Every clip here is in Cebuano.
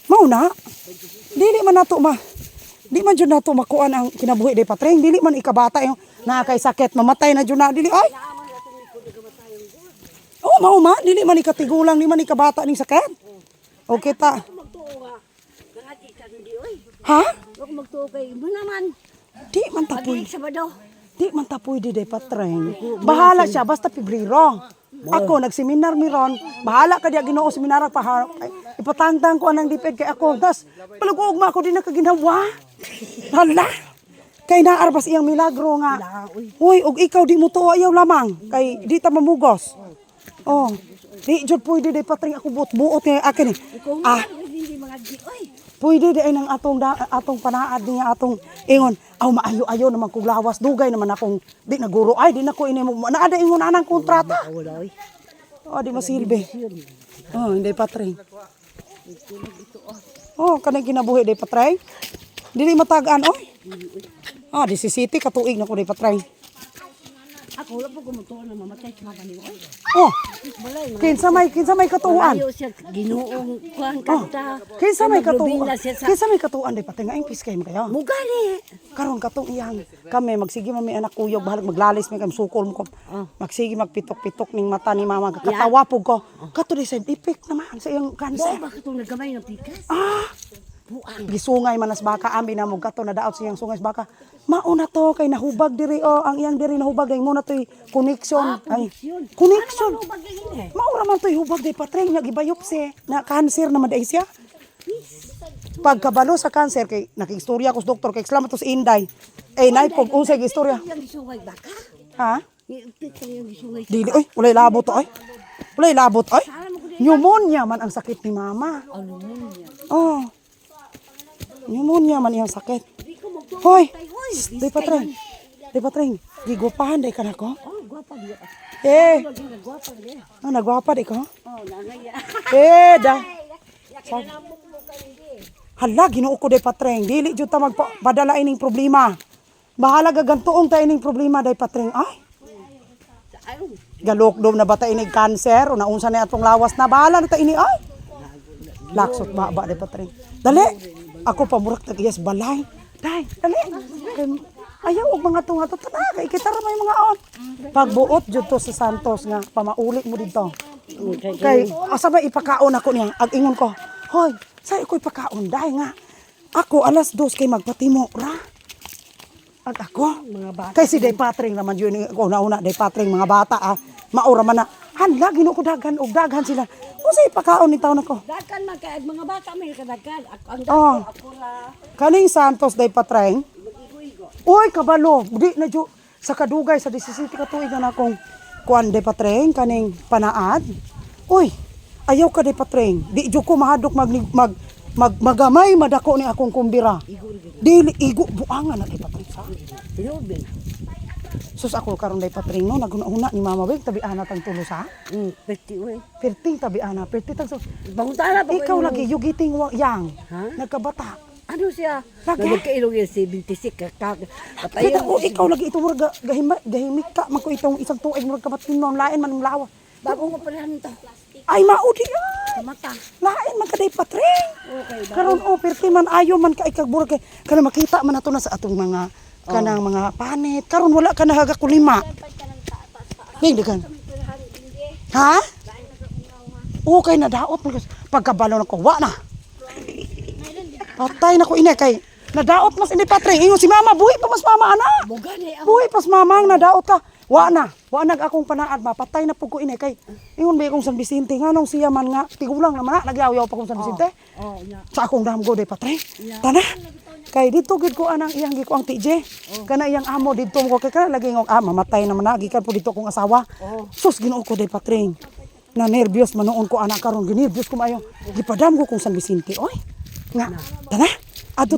Mao na. Dili man nato ma. Di man jud nato makuan ang kinabuhi, day patreng. Dili man ikabata yung naa kay sakit, mamatay na jud na dili ay. Oh, mao ma, dili man ikatigulang, di man ikabata ning sakit. Okay ta. Magtuo ka. Nangati ka hindi oy. Ha? Huwag magtuo kay mo naman. Di man tapoy. Pag Sabado. Di man tapoy di day patreng. Bahala siya basta Pebrero. Ako nagseminar mi ron, bahala ka diya Ginoo seminar pa ay, ipatangtang ko anang DepEd kay ako. Tas palugugma ako di na kaginawa. Hala. Kay naarbas iyang milagro nga. Uy, og ikaw di mo tuo ayaw lamang kay di ta mamugos. Oh. Di jud pwede day patreng ako buot-buot nga akin eh. Kung Ah, hindi mga di oy. pwede di ay nang atong da, atong panaad niya atong ingon aw maayo-ayo naman kog lawas dugay naman akong di naguro ay di nako ini mo naa da ingon anang kontrata. Wala oy. Oh, di masilbi. Oh, hindi patreng. Oh, kanay kinabuhi di patreng. Dili matagaan oy. Ah, di si City katuig na ko di patreng. Ako wala po gumutuo na mamatay sa mama niyo oy. Oh, Balay. kinsa may katuan? Ayaw siya ginoong kuan kanta. Kinsa may katuan? Maglubina siya sa Kinsa may katuan di patreng? Ay, piskay mo kayo. Mugali. Karon katong iyang kami magsige man mi anak kuyog bahalag maglalis mi kam sukol mo ko. Magsige magpitok-pitok ning mata ni mama katawa pug ko. Kato di side effect naman sa iyang cancer. Bo bakit itong nagamay ng pikas? Ah, Buang. gisungay man as baka ami na mo kato na daot sa iyang sungay sa baka. Mauna to kay nahubag diri oh ang iyang diri nahubag ay mo na to'y connection. Ah, Ay, connection. connection. Ano man hubag eh? Maura man to'y hubag di patreng nga gibayopsi na cancer naman dai siya. Pagkabalo sa cancer kay nakistorya ko sa doktor kay salamat to sa Inday. Eh nay pog unsay istorya? Yang gisungay baka? Ha? Ipit ang yung gisungay. Dili oy, walay labot oy. Walay labot oy. Pneumonia man ang sakit ni mama. Ano mo niya? Oh. Pneumonia man iyang sakit. Di ko magtuo. Hoy. Hoy, Shh, di patreng. Di patreng. Gigupahan day ka na ko. Oh, gwapa niya. Eh, Gwapa niya. ah, nagwapa di ko. Oh, nangaya. Eh, da. Hala, Ginoo ko day patreng. Dili jud ta magpadala ining problema. Bahala gagantuong ta ining problema day patreng. Ay, Ayaw. galokdom na ba ta inig cancer o naunsa na atong lawas na bahala na ta ini ay. Laksot ba ba day patreng. Dali. Ako pa murak tag iyas balay. Day, dali. Kay, ayaw og mga tunga to tana kay kita ra may mga on. Pagbuot jud to sa Santos nga pamauli mo didto. Kay asa ba ipakaon ako niya? Ag ingon ko, "Hoy, sa ko ipakaon dai nga. Ako alas 2 kay magpatimo ra." Ag ako, Mga bata. kay si Day Patring naman yun, una-una Day Patring, mga bata ah, maura man na. Hala, ginoo ko daghan og daghan sila. Unsa ipakaon ni taon ako? Dagkan man kay mga bata may kadagkan. Ako ang Oh. dako ako ra. Kaning Santos Day Patring. Mag-igo-igo. Uy, kabalo, di na ju sa kadugay sa 17 ka tuig na akong kuan Day Patreng kaning panaad. Uy, ayaw ka Day Patreng. Di jud ko mahadok mag mag mag magamay madako ni akong kumbira. Dili igo buangan na Day Patreng sa. Tinuod ba na? Sus ako karon Day Patreng no naguna-una ni Mama Wig tabi ana tang tulo sa. Pwede oy. Perting tabi ana, perti tang so. Bangutana pa ko Ikaw ingon. lagi you getting young. Ha? Nagkabata. Ano siya? Lagi? Nagkailog yung 76 ka ka. Kita ko ikaw lagi ito murag gahimik gahimik ka man ko itong isang tuig murag kabatinon lain man ang lawa. Bago ko pala to. Ay maudi ay. Sa mata. Lain man kaday patreng. Okay ba? Karon oh perti man ayo man ka ikagburag kay kana makita man nato na sa atong mga kanang mga panit. Karon wala ka nahaga kulima. Hindi kan. Ha? Okay na daot man pagkabalo na ko wa na. Patay na ko ina kay nadaot mas ini patreng. Ingon si mama buhi pa mas mama ana. Mugani ang Buhi pas mamang nadaot ka. Wa na. Wa nag akong panaad ma. Patay na pug ko ini kay ingon ba akong San Vicente nganong siya man nga tigulang naman na nagyaw-yaw pa kong San Vicente. Oh, nya. Sa akong damgo day patay. Tana. Kay dito gid ko anang iyang gi ko ang TJ. Kana iyang amo didto ko kay kana lagi ngong ah mamatay naman na gikan po dito akong asawa. Sus Ginoo ko day patreng. Na nervyos man noon ko anak karon ginervyos ko maayo. Gipadamgo kong San Vicente oy. Nga tana. Adto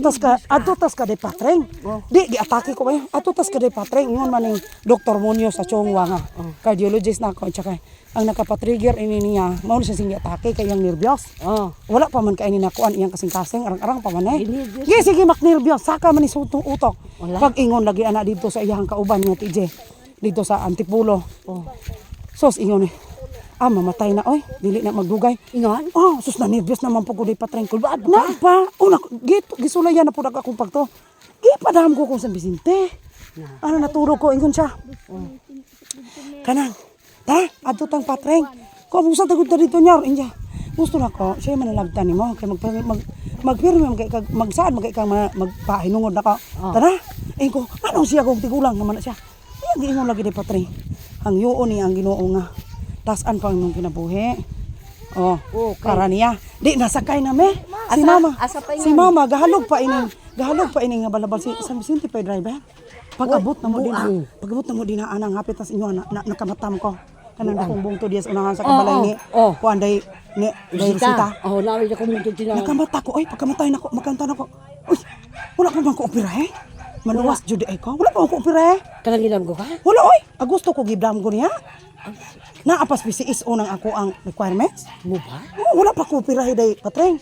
tas ka day patreng. Di giatake ko ba Adto tas ka day patreng ingon man ning Dr. Munoz sa Chongwa nga. Cardiologist na ako at saka ang nakapatrigger ini niya mao ni siya sing giatake kay iyang nervyos. Oh. Wala pa man kay ni nakuan iyang kasing-kasing, arang-arang pa man eh. Ginervyos. Sige, sige, maknervyos. Saka man ni sutong utok. Wala. Pag ingon lagi ana dito sa iyang kauban nga TJ. Dito sa Antipulo. Oh. Sos ingon eh. Ah, mamatay na oy, dili na magdugay. Ingon? Oh, sus, na nervyos naman po ko di patreng kulbaad na pa. Una, gito gisulayan na po akong pagto. Gipadam ko kung San Vicente. Ano naturo ko ingon siya. Kanang, ta, adto tang patreng. Ko busa tagud na dito niya, inya. Gusto na ko, siya manalabtan nimo kay mag magpirmi mag magsaad mag kang magpahinungod na ka. Tara. Ingko, anong siya kong tigulang naman na siya. Iya giingon lagi di patreng. Ang yuon ni ang Ginoo nga. Tasan pa ang imong kinabuhi. Oh, Okay. para niya. Di nasakay na me. Si Asa- mama. asa pa Si ingon? mama gahalog pa ining gahalog pa ining nga balabal si San Vicente pa driver. Pag-abot na mo din. Buang. Pag-abot na mo din na anang hapit tas inyo na, nakamatam ko. Kanang akong bungto diya sa unahan sa kabalay Oo, ni oo. kuan day ni day Rosita. Oh, nawi na kumunto din. Nakamata ko, ay pagkamatay nako, makanta nako. Uy, wala pa man ko opera eh. Maluwas jud ay ko. Wala pa man ko opera eh. Kanang gilam ko ka? Wala oy. Agusto ko gibdam ko niya. Naapas PCSO nang ako ang requirements. Mo ba? Oo, wala pa ko operahe day patreng.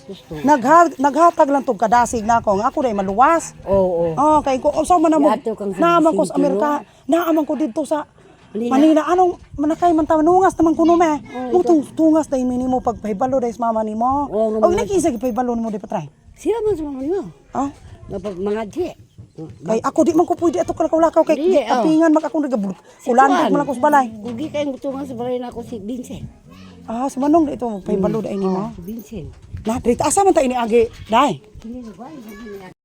Naghatag lang tog kadasig na ako nga ako day maluwas. Oo. Oh, kay ko unsa man namo. Yato kang Naaman ko sa San Vicente, Amerika, naaman ko didto sa Manila. Manila. Anong manakay man ta nungas naman kuno me. Mo tungas day minimo pagpahibalo day sa mama nimo. Oo, nga Og mga- nakisa gipahibalo nimo di patray. Sila man sa mama nimo. Oh. Napag mga di. Kay ako di man ko pwede ato kalakaw-lakaw kay Di, oh. kapingan mag akong nagabulok. Ulan man ako sa balay. Gugi kayong butungan sa balay na ako si Vincent. Ah, si Manong dito pahibalo day nimo. Si Vincent. Na, dito asa man ta iniagi, day. Hindi na ba? Hindi na.